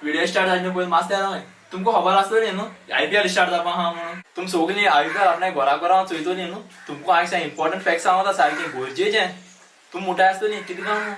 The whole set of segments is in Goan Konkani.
व्हिडिओ स्टार्ट जावचे पयलीं मास्तर हांवें तुमकां खबर आसतली न्हू आयपीएल स्टार्ट जावपा आहा म्हणून. तुम सगळीं आयपीएल आपल्या घरा घरा चोयतली न्हू. तुमकां हांव इम्पॉर्टंट फॅक्ट सांगता सारकें गरजेचें. तुम मोठे आसतली कितें काय न्हू,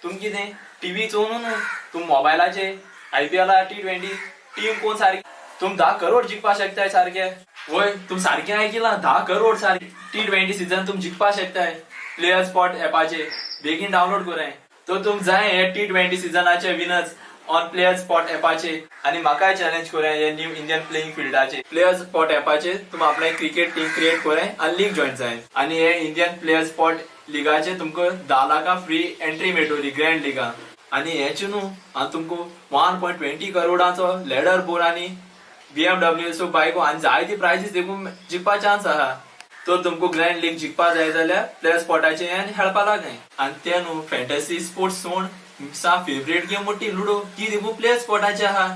तुम कितें टीव्ही चोवन न्हू, तुम मोबायलाचेर आयपीएला T20 team कोण सारकी तुम 10 करोड जिखपा शकताय सारके. वय तुम सारकें आयकिलां, 10 करोड सारके T20 season तुम जिखपा शकताय प्लेयर स्पॉट एपाचेर. बेगीन डावनलोड कराय. तर तुम जाय हे T20 सिजनाचे विनर्स ऑन प्लेयर स्पॉट एपाचेर आनी म्हाकाय चॅलेंज कराय हे न्यू इंडियन प्लेइंग फिल्डाचे. प्लेयर स्पॉट एपाचेर तुम आपले क्रिकेट टीम क्रिएट कराय आनी लीग जॉईन जाय. आनी हे इंडियन प्लेयर स्पॉट लिगाचे तुमकां 10 लाखां फ्री एंट्री मेळटली ग्रँड लिगा. आनी हेच न्हू, आनी तुमकां 1.20 करोडाचो लॅडर बोर्ड आनी BMW सो बायको आनी जायती प्रायजीस देखून जिखपा चान्स आहा. तर तुमकां ग्रँड लीग जिखपा जाय जाल्यार प्लेयर स्पॉटाचे आनी खेळपा लागाय. आनी ते न्हू फॅन्टसी स्पोर्ट्स सोड सा फेवरेट गेम मोठी लुडो ती देखून प्लेयर स्पॉटाचे आहा.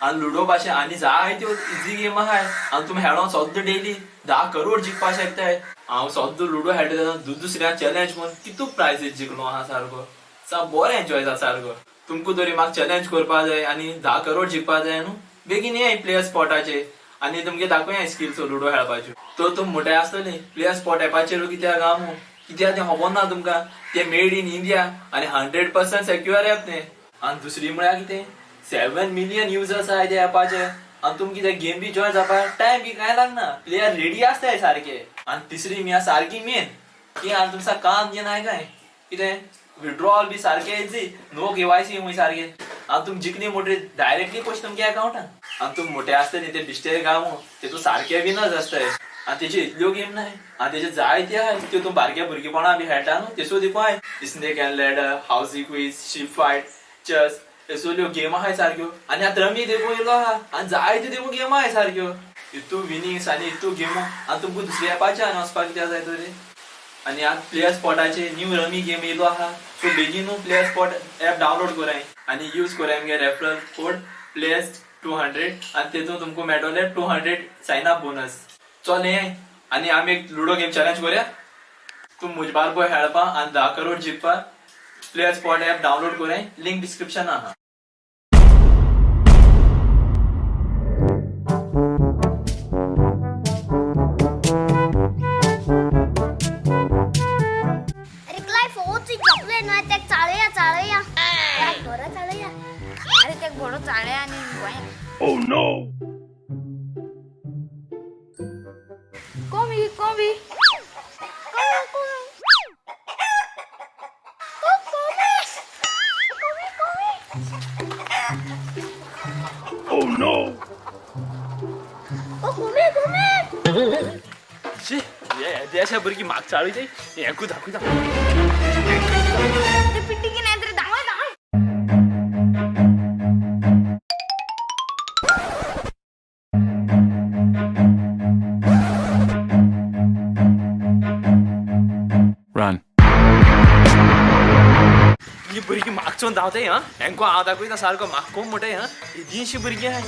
आनी लुडो भाशेन आनी जायत्यो इजी गेम आहाय आनी तुमी खेळोन सद्दां डेली 10 करोड जिखपा शकताय. हांव सद्दां लुडो खेळटा तेन्ना दुसऱ्या चॅलेंज करून कितू प्रायजीस जिखलो आहा सारको. सा बरो एन्जॉय जाता सारको. तुमकां तरी म्हाका चॅलेंज करपा जाय आनी 10 करोड जिखपा जाय न्हू, बेगीन ये प्लेयर स्पॉटाचेर आनी तुमगे दाखोवया स्किल्स लुडो खेळपाच्यो. तर तुम मोठे आसतले प्लेयर स्पॉट एपाचेर कित्याक गाव कित्याक तें खबर ना तुमकां, ते मेड इन इंडिया आनी 100% सेक्युअर एप तें. आनी दुसरी म्हळ्यार कितें 7 मिलियन युजर्स आहाय त्या एपाचे. आनी तुमकां कितें गेम बी जॉयन जावपाक टायम बी कांय लागना, प्लेयर रेडी आसताय सारके. आनी तिसरी म्हळ्यार सारकी मेन की आनी तुमचा काम जे नाय काय कितें विड्रॉल बी सारके इजी, नो KYC खूंय सारके. आनी तुम जिखली मोटे डायरेक्टली पयशे तुमगे अकाउंटान. आनी तुम मोटे आसता न्ही ते बिश्टे गांव तेतून सारके विनर्स आसताय. आनी तेजे इतल्यो गेम नाय आनी तेजे जायते आहाय त्यो तुम बारक्या भुरगेपणा बी खेळटा न्हू तेसो देखून आहाय. Snake and ladder, housie quiz, ship fight, chess हेसोल्यो गेम आहाय सारक्यो. आनी आतां रमी देखून येयलो आहा आनी जायत्यो देखून गेम आहाय सारक्यो. इतू विनिंग्स आनी इतू गेमो आनी तुमकां दुसऱ्या एपाचेर आनी वचपाक कित्याक जाय तरी. आनी आतां प्लेयर स्पॉटाचेर न्यू रमी गेम येयलो आहा. सो बेगीनू प्लेयर स्पॉट एप डावनलोड कराय आनी यूज कराय आमगे रेफरल कोड प्लेयर्स 200 आनी तेतून तुमकां मेळटले 200 सायन अप बोनस. चल हे आनी आमी एक लुडो गेम चॅलेंज करूया. तूं म्हजे बारबो खेळपा आनी 10 करोड जिखपा प्लेयर स्पॉट एप डावनलोड कराय, लिंक डिस्क्रिप्शन आहा. अरे क्लाय फोच चॉकलेट ना त्याक चाळया चाळया बरं चाळया. अरे त्याक बरो चाळया आनी गोंया. Oh no! कोमी कोमी Oh no! ओ कोमे कोमे. शी हे अशा भुरगीं म्हाका चाळयताय हेंकूच दाखयता. ते पिट्टी की नाही तरी धांवय धांवय. Run. ही भुरगीं मागचोन धांवताय हा, हेंको हांव दाखयता सारको म्हाका कोण म्हणटाय हा येदींशी भुरगीं आहाय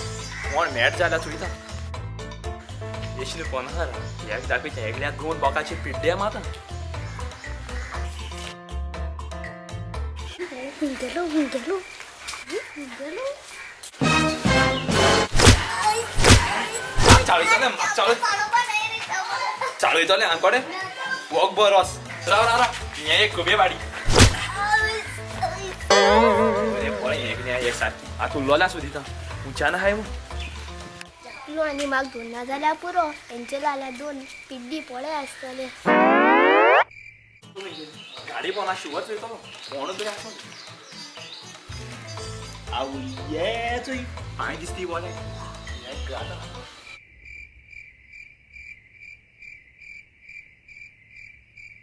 कोण मॅट जाल्या चोयता येशली कोण आहा हेक दाखयता. एकल्या 2 बोकाचे पिड्डे माता. गेलो गेलो गेलो. चाळयतले चाळ चाळयतले आंकोडे वोग बरो राव राव राव हें एक कबे वाडी. अरे पळय एक एक सारकी आतां उल्लोल्या सुदिता उंच्यान आहाय मू. धाकलो आनी म्हाका दोन ना जाल्यार पुरो हेंचे जाल्यार 2 पिड्डी पळय आसतले. गाडी पोना शिवर चोयतलो कोण तरी आसो. आवय ये चोय पांय दिसती बोले हे जाता.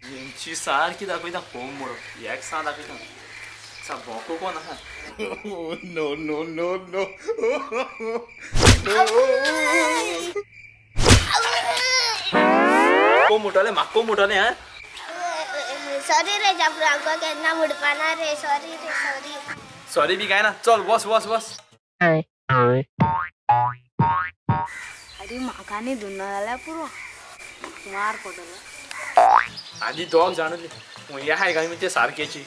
हेंची सारकी दाखयता कोण मोडो एक सा दाखयता सा बोको कोण आहा. Oh no no no no! कोण मोटोले म्हाका कोण मोटोले हा. सॉरी रे जापरू, आमकां केन्ना म्हणपाना रे. सॉरी रे सॉरी. सॉरी बी काय ना, चल बस बस बस. अरे म्हाका न्ही धुना जाल्यार पुरो मार पडलो. आदी दोग जाण हे आहाय काय ते सारकेची.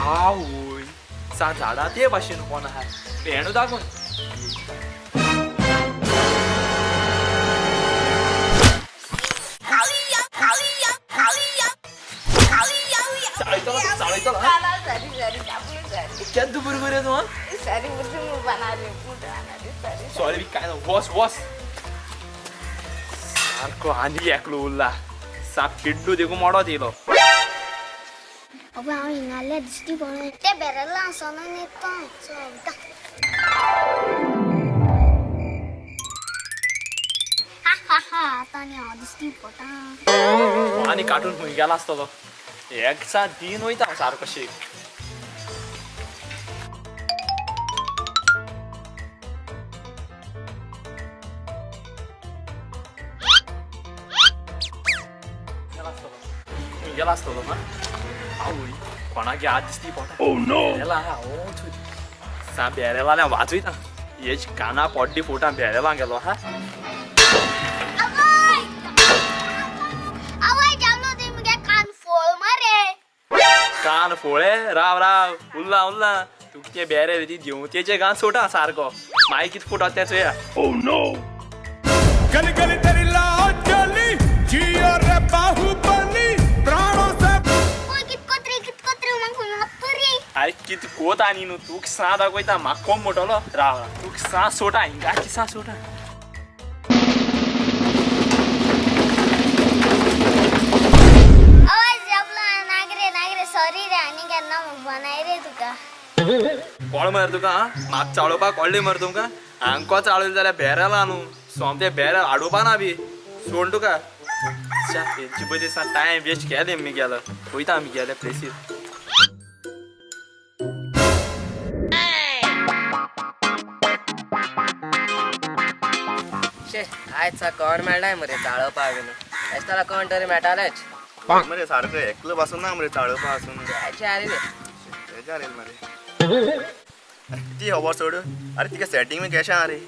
आवय सा झाडां ते भाशेन कोण आहा भेणू दाखोवन. चाळयतलो चाळयतलो. सॉरी सॉरी जापलो सॉरी. केद्दू बरोबर रे तूं. सॉरी मुद्दम बनाले मुद्दम सॉरी. सॉरी काय ना, वस वस. सारको आनी एकलो उरला साप किड्डू देखून मोडत येयलो. अगो हांव हिंगाल्या दिश्टी पडोन ते बेरला आसना न्ही चलता. हा हा हा, आतां आनी हांव दिश्टी पडटा. आनी काटून खंय गेला आसतलो. एकसा दिन वयता हांव सारको शेक. गेला आसतलो खंय गेला आसतलो. हा आवय, कोणाक हात दिसती पोटा. Oh no! बेरेला हा सा बेरेला वाजयता हेच काना पड्डी फोटा बेरेला गेलो हा. आवय आवय, जावलो तुवें मुगे कान फोळ मरे. कान फोळे राव राव उरला उरला. तूं कितें बेरे ती देंवतेचे गान सोडा सारको. मागीर कितें फुटत तें चोया. Oh no! गली गली तेरी लाल चली जियो रे बाहुबली प्राणों से. पळय कितको त्री कितको त्री म्हाका मात्तो रे. अरे कित कोत आनी न्हू तूं सा दाखयता म्हाका कोण म्हणटलो. राव राव तूं सा सोडा हिंगा सा सोडा. आवय जावलो, नागरे नागरे, सॉरी रे, आनी केन्ना बनाय रे तुका. कोण मरे तुका म्हाका चाळोवपाक कळ्ळें मरे तुमकां. हांकां चाळयलें जाल्यार बेरेला न्हू सोमतें बेरेल हाडोवपा ना बी सोड तुका. च्या हेंची पयली सा टायम वेस्ट केले आमी गेलो. वयता आमी गेले प्लेसीर. शे आयज सा कोण मेळनाय मरे चाळोवपा बीन. येसताला कोण तरी मेळटालेच. मरे सारखं एकलो बसून ना मरे चाळोवपा आसून. आयचे आरे रे. बेजार येयल मरे. अरे ती खबर सोड, अरे तिका सेटींग बी कशें आहा रे?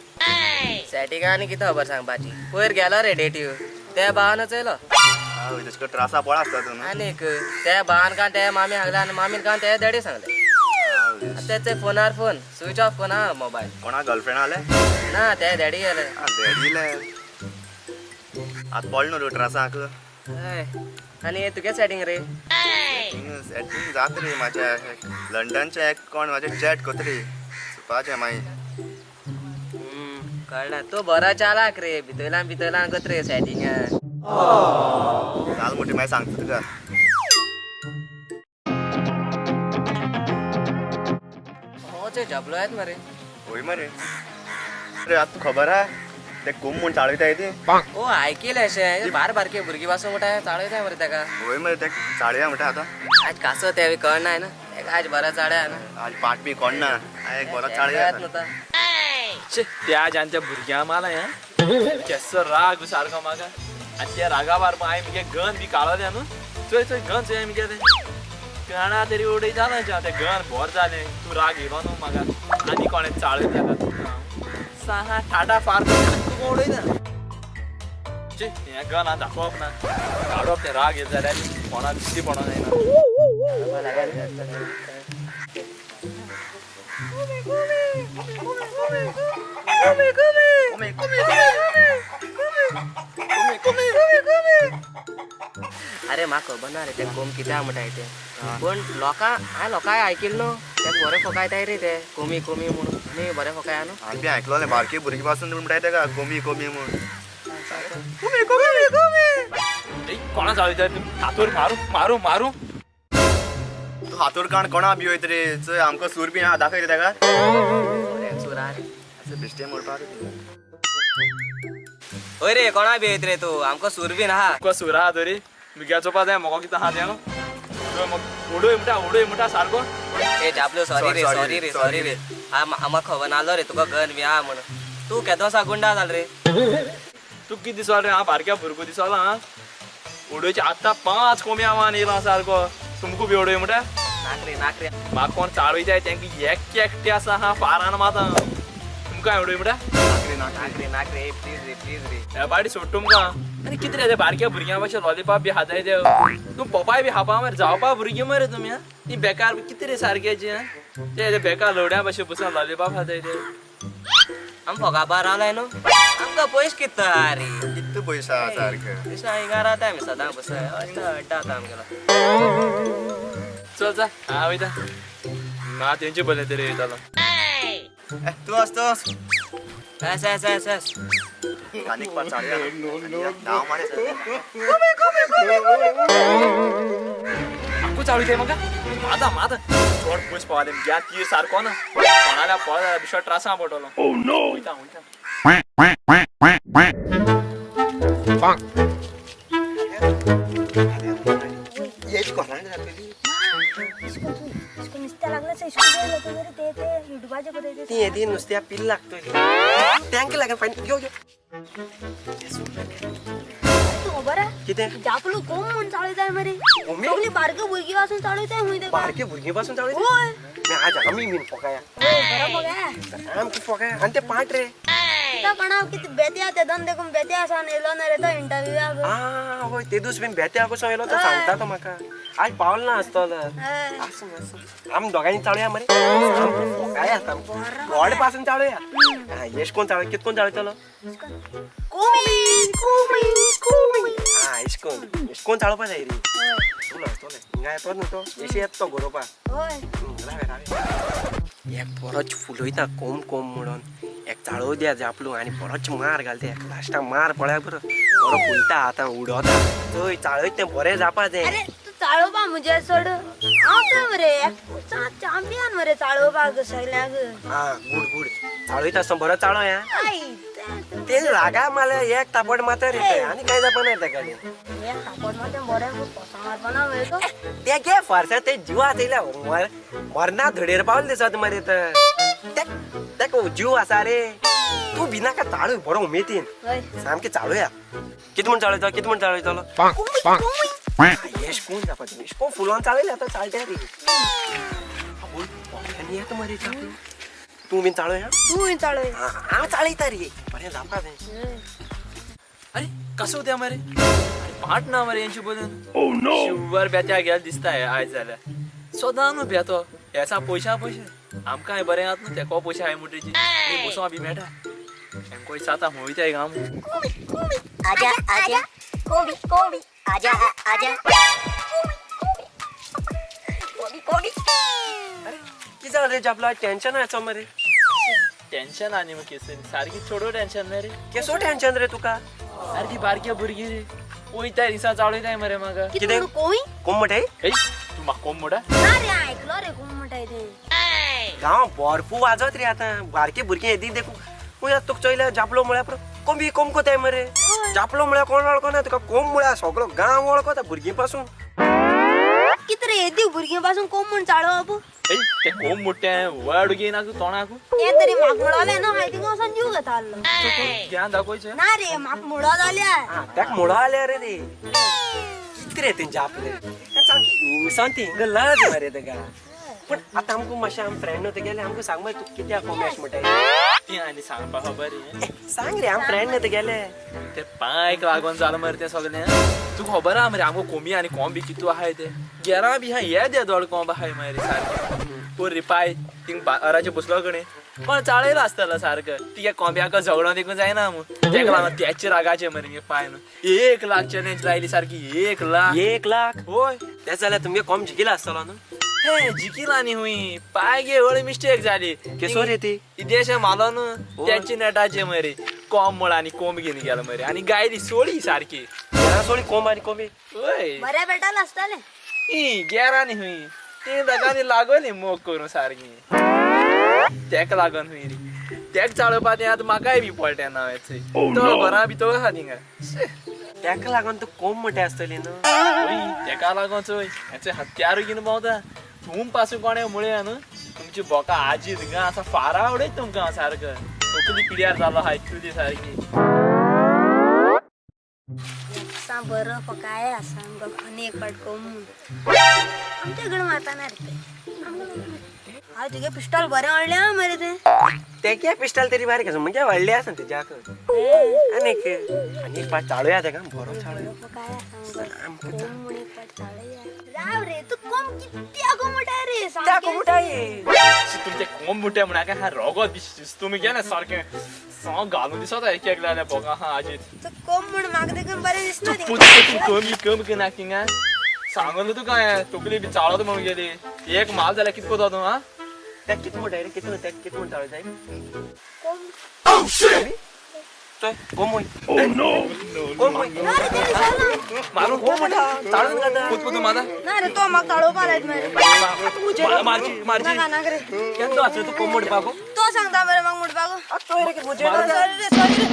सेटिंग आनी कितें खबर सांगपाची, पयर गेलो रे डेटीव त्या भावानच येयलो. हय, तेजे कडेन त्रासा पळ आसता तूं न्हू. आनीक त्या भावान कान त्या मामी सांगले आनी मामीन कान त्या डॅडी सांगले. तेचे फोनार फोन स्विच ऑफ कोण आहा मोबायल. कोणा गर्लफ्रेंड आले? ना, ते डॅडी गेले. डॅडीले आतां पडलो न्हू रे त्रासाक. हय, आनी तुगे सेटींग रे? सेटींग जाता रे म्हाज्या. लंडनचें एक कोण म्हाजें चॅट कोत रे सुपाचें मागीर. कळना, तूं बरो चालाक रे, भितरल्यान भितरल्यान कोत रे सेटिंग. चाल मोठी मागीर सांगता तुका. हो ते जबलो येत मरे. वय मरे. अरे आतां तुका खबर आहा ते कोम म्हूण चाळयताय ती? ओ आयकिलें अशें, बार बारके भुरगीं पासून म्हणटा चाळयताय मरे तेका. वय मरे, ते चाळया म्हणटा आतां. आज कासो ते कळनाय ना तेका, आज बरो चाळया ना. आज पाट बी कोण ना, एक बरो चाळया. न्हू. छे त्या आनी त्या भुरग्यां माला हें केसो राग सारको म्हाका. आनी त्या रागा बार हांवें मुगे गन बी काडलें न्हू. चोय चोय गन चोय मुगे तें काणा तरी उडयतालें तें गन बोर जालें. तूं राग येयलो न्हू म्हाका आनी कोणें चाळयलें तेका सा टाटा फार तुका उडयता. छे हें गन आतां दाखोवप ना, काडप तें. राग येयलो जाल्यार कोणा दिश्टी पडोंक जायना. अरे म्हाका खबर ना रे ते कोम कित्याक म्हणटाय ते, पूण लोकां हांवें लोकांक आयकिल्लें न्हू तेका बरें फोकायताय रे ते कोमी कोमी म्हणून. आनी बरें फोकाय न्हू. हांवें बी आयकलोलें बारकी भुरगीं पासून म्हणटाय तेका कोमी कोमी म्हूण. कोणा चाळयता तूं? हातोर मारू मारू मारू. तूं हातोर काण कोणा बी वयत रे? चोय आमकां सूर बी आहा दाखय रे तेका. सुरा रे. अशें बेश्टें म्हणपाक. हय रे, कोणा बी येत रे तूं? आमकां सूर बीन आहा. तुका सूर आहा तरी मुग्या चोवपा जाय म्हाका कितें आहा तें न्हू. उडय म्हणटा उडय म्हणटा सारको. ए जापलो, सॉरी रे, सॉरी रे, सॉरी रे. आम्हा खबर नालो रे तुका गन बी आहा म्हणून. तूं केदो सा गुंडा जाल रे? तूं कितें दिसलो रे? हांव बारक्या भुरगो दिसलो आं उडोवचे. आतां 5 कोमी हांव येयला सारको. तुमकां बी उडय म्हणटा. नाक रे, नाक रे. म्हाका कोण चाळयताय तेंका एक एकटे आसा हा फारान माता. तुमकां उडय म्हणटा. नाक रे, नाक रे, प्लीज रे, प्लीज रे. हे पाटी सोड तुमकां. आनी कितें रे ते बारक्या भुरग्यां भाशेन लॉलीपॉप बी खाताय ते. तूं पोपाय बी खावपा मरे जावपा भुरगीं मरे तुमी. आं ती बेकार कितें रे सारकेची. आं ते बेकार लोड्या भशेन बसून लॉलीपॉप खाताय ते. आम फोगापार रावलाय न्हू, आमकां पयस कित्त रे. कितू पयशे आहा सारकें. तशें हिंगा रावताय आमी सदां बसय अड्डा आतां आमगेलो. चल जा हांव वयता. ना तेंचे बरें तरी वयतालो. तूं वच तूं वच. S S S S. आनीक पांच चाळया धांव मारे. आमकां चालू ते म्हाका माता माता चड पयस पावले घ्या तीर सारको ना कोणाल्या पळ जाल्यार बिश्टो त्रासां पडटलो. वयता वयता. Quack, quack, quack, quack, quack. Bonk. नुसत्या लागलं इस्कूल ते ते युट्यूबाचे कोते. ती येदी नुसत्या पिल लागतली तांकां लागून फायन यो यो. तूं खबर आहा कितें जापलो कोम म्हूण चालयताय मरे. कोमी? सगळी बारक्यो भुरगीं पासून चालयताय खूंय तेका. बारके भुरगीं पासून चालयता. होय. आज आमी बीन फोकाया. होय बरो फोगाया. आमकां फोकाया आनी ते पाट रे. तो कोणा कितें बेत्या ते दोन देखून बेत्या आसा येयलो ना रे तो इंटरव्यूआक. आ हय ते दीस बीन बेत्या कसो येयलो तो सांगता तो म्हाका. आज पावल ना आसतलो. हय. आसूं आसूं आमी दोगांनी चाळुया मरे. फोकाया व्हड पासून चाळुया. येश कोण चाळ कित कोण चाळयतलो. कोमी कोमी कोमी. आ इश्कोन इश्कोन चाळोवपा जाय रे. चलो चल हिंगा येतो न्हू तो येशी येता तो गरोवपा. होय. रावे रावे. एक बरोच फुलयता कोम कोम म्हणून एक चाळोव द्या जापलू आनी बरोच मार घालता. एक लास्टाक मार पळया बरो बरो फुलता आतां उडोता थंय चाळयत तें बरें जापा तें. अरे तूं चाळोवपा म्हजेर सोड. हांव थंय मरे चांपियन मरे चाळोवपाक सगल्यांक. आ गूड गूड चाळयता आसतना बरो चाळो या. ते रागा मारल्यार एक तापट मारता रे आनी कांय जापा ना तेका. एक तापट मारता बरें पोसां मारपा ना मरे तो. ते गे फारसा ते जिवा येयल्या मरना धडेर पावले दिसत मरे. तर तेका जीव आसा रे. तूं भिनाका चाळय बरो उमेदीन सामकें चाळुया. कितें म्हूण चाळयतो कितें म्हूण चाळयतलो. येश कोण जापा येश कोण फुलोन चाळयले आतां चाळटे रे. आनी येता मरे तूं बीन चाळोया. तूं बीन चाळय. हांव चाळयता रे बरें जापा तें. अरे कसो त्या मरे पाट ना मरे हेंचे बदून. शिवर बेत्या गेल्या दिसता आयज जाल्यार सदां न्हू बेतो हेसा पयशा पयशे आमकां बरें आसा न्हू तेको पयशे हाय मुटेची बसूं बी मेळटा हेंको साता वयताय गांव. आजा आजा कोबी कोबी आजा आजा कोबी कोबी. अरे कितें जालें रे जापलो टेंशन आसा मरे. टेंशन आनी मग केसून सारकी चोडो टेंशन ना रे. केसो टेंशन रे तुका. सारकी बारक्या भुरगीं रे वयताय दिसा चाळयताय मरे म्हाका. कितें कोमी कोम म्हणटाय. तूं म्हाका कोम म्हणटा ना रे. आयकलो रे कोम म्हणटाय ते. गांव भरपूर वाजत रे आतां बारकी भुरगीं येदी देखून खंय तुका चोयल्या जापलो म्हळ्यार कोम बी कोम कोताय मरे. जापलो म्हळ्यार कोण वळखना तुका. कोम म्हळ्यार सगळो गांव वळखता भुरगीं पासून. कितें रे येदी भुरगीं पासून कोम म्हूण चाळोवप. ते कोम मोठे वड घेयना तूं तोंडाक. तें तरी म्हाका मुळोलें न्हू हांवें थिंगा वचोन जीव घेता आहलो. ध्यान दाखोवचें ना रे म्हाका मुळो जाल्या. तेका मुळो आल्या रे रे. कितें रे तें जापलें सामकी हिंगसान ती हिंगा लज मरे तेका. पूण आतां आमकां मातशें आम फ्रेंड न्हू तेगेले आमकां सांग मरे तुका कित्याक कोमेश म्हणटाय ती. आनी सांगपा खबर सांग रे आम फ्रेंड न्हू तेगेले. ते पांयक लागून जालां मरे तें सगळें. तुका खबर आहा मरे आमकां कोमी आनी कोंब बी कितू आहाय ते गेरां बी आहा ये दे दोड कोंब आहाय मरे सारकें. पोर रे पाय थिंग बाराचेर बसलो कडेन कोण चाळयलो आसतलो सारको. तिगे कोंब्याक झगडो देखून जायना मू तेका लागून तेच रागाचे मरे मगे पाय न्हू. 1 लाख चॅलेंज लायली सारकी. 1 लाख 1 लाख. होय तें जाल्यार तुमगे कोंब जिखिला आसतलो न्हू. हे जिखिला न्ही हुंय पाय गे व्हड मिस्टेक जाली. केसो रे ती इदेशे मालो न्हू तेचे नेटाचे मरे कोंब म्हळ आनी कोंब घेवन गेलो मरे आनी गायली सोळी सारकी. सोळी कोंब आनी कोंबी. हय बऱ्या बेटाला आसतालें. ही गेरांनी हुंय ती ताका लागली मोग करूं सारकी. तेका लागून हुंय रे तेका चाळोवपा तें आतां म्हाकाय बी पडटें ना तो घरा बी तो आसा थिंगा. तेका लागून तूं कोंब म्हणटा आसतली न्हू. तेका लागून चोय हेचे हत्यारूय घेवन भोंवता. तूं पासून कोणें मुळ्या न्हू तुमची बोका आजी थिंगा आसा फारा उडयत तुमकां सारको. तकली पिड्यार जालो आहा इतली सारकी. बरो फोकाय आसा आमकां आनी एक फावट कोम म्हूण. आमच्या कडेन मारता ना रे ते. हांव तुगे पिस्टॉल बरें व्हडलें मरे तें. तेगे पिस्टल तरी बारीक आसा, म्हणजे व्हडलें आसा तेज्याक. आनीक आनी एक पाट चाळोया तेका, बरो चाळोया. काय आसा कोम म्हण एक पाट चाळया. राव रे, तूं कोम कित्याक मोठा रे? कित्याक मोठा रे? तुमचे कोम मुठे म्हणा काय हा रोगत बी तुमी गेले सारकें सगळं घालून दिसता एक एक जाल्यार बोगा हा आजीत. तूं कोम म्हण म्हाका देखून बरें दिसना तें. तूं कमी कमी करना थिंगा सांगलो तुका हांवें, तकली बी चाळत म्हणून गेली. एक माल जाल्यार कितें करता तूं? हा तेक कितें म्हणटा रे? कितें तेक कितें म्हण चाळोय जाय? कोम. चोय कोम वय. कोम वय. ना रे, तें दिसना. मारून कोम म्हणटा चाळून घालता. पूत पूत माता ना रे, तो म्हाका चाळोवपा लायत मरे. मारची मारची. नाका नाका रे. केन्ना आसलो तूं कोम म्हणपाक? तो सांगता मरे म्हाका म्हणपाक. चोय रे म्हजें. सॉरी रे, सॉरी रे.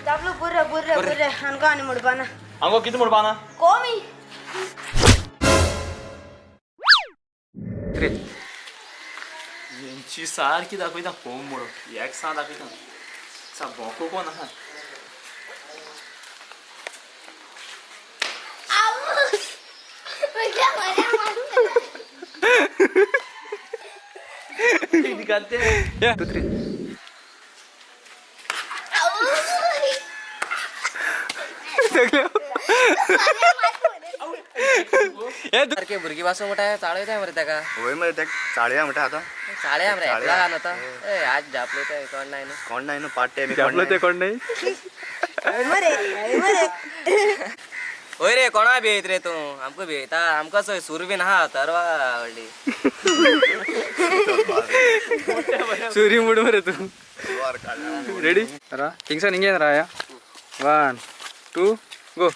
दाबलो बुर्रे बुर्रे बुर्रे आमकां आनी म्हणपाना. आमकां कितें म्हणपाना? कोमी. हेंची सारकी दाखयता कोम म्हणून एक सा दाखयता सा बोको कोण आहा. सारखे भुरगीं पासून म्हणटा चाळयताय मरे तेका. वय मरे, तेक चाळया म्हणटा आतां. चाळया मरे एकला घाल आतां. ए आज जापलो ते कोण नाय न्हू. कोण नाय न्हू पार्ट टायम. जापलो ते कोण नाही. मरे मरे. वय रे, कोणा भियेत रे तूं? आमकां भियेता? आमकां चोय सूर बीन आहा तरवा व्हडली. सुरी मुड मरे तूं. रेडी रा थिंगसान हिंगे राया. 1 2 गो.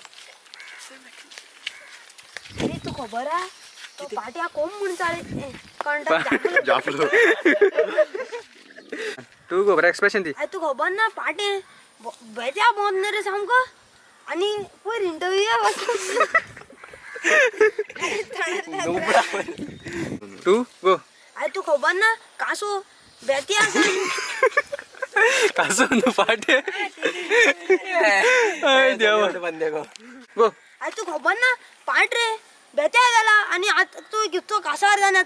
अरे तू खबर आ तो पाट्या कोम म्हण चाळे कंटा जापलो. 2 गो. बरें एक्सप्रेशन दी. अरे तू खबर ना पाटे बेत्या बोंद रे सामको आनी पयर इंटरव्यू 2 गो. अरे तू खबर ना कासो बेती आसा. कासो न्हू पाटे. हय देवा. गो. अरे तू खबर ना पाट रे बेत्या गेला आनी आतां तूं कितको कासार जाना.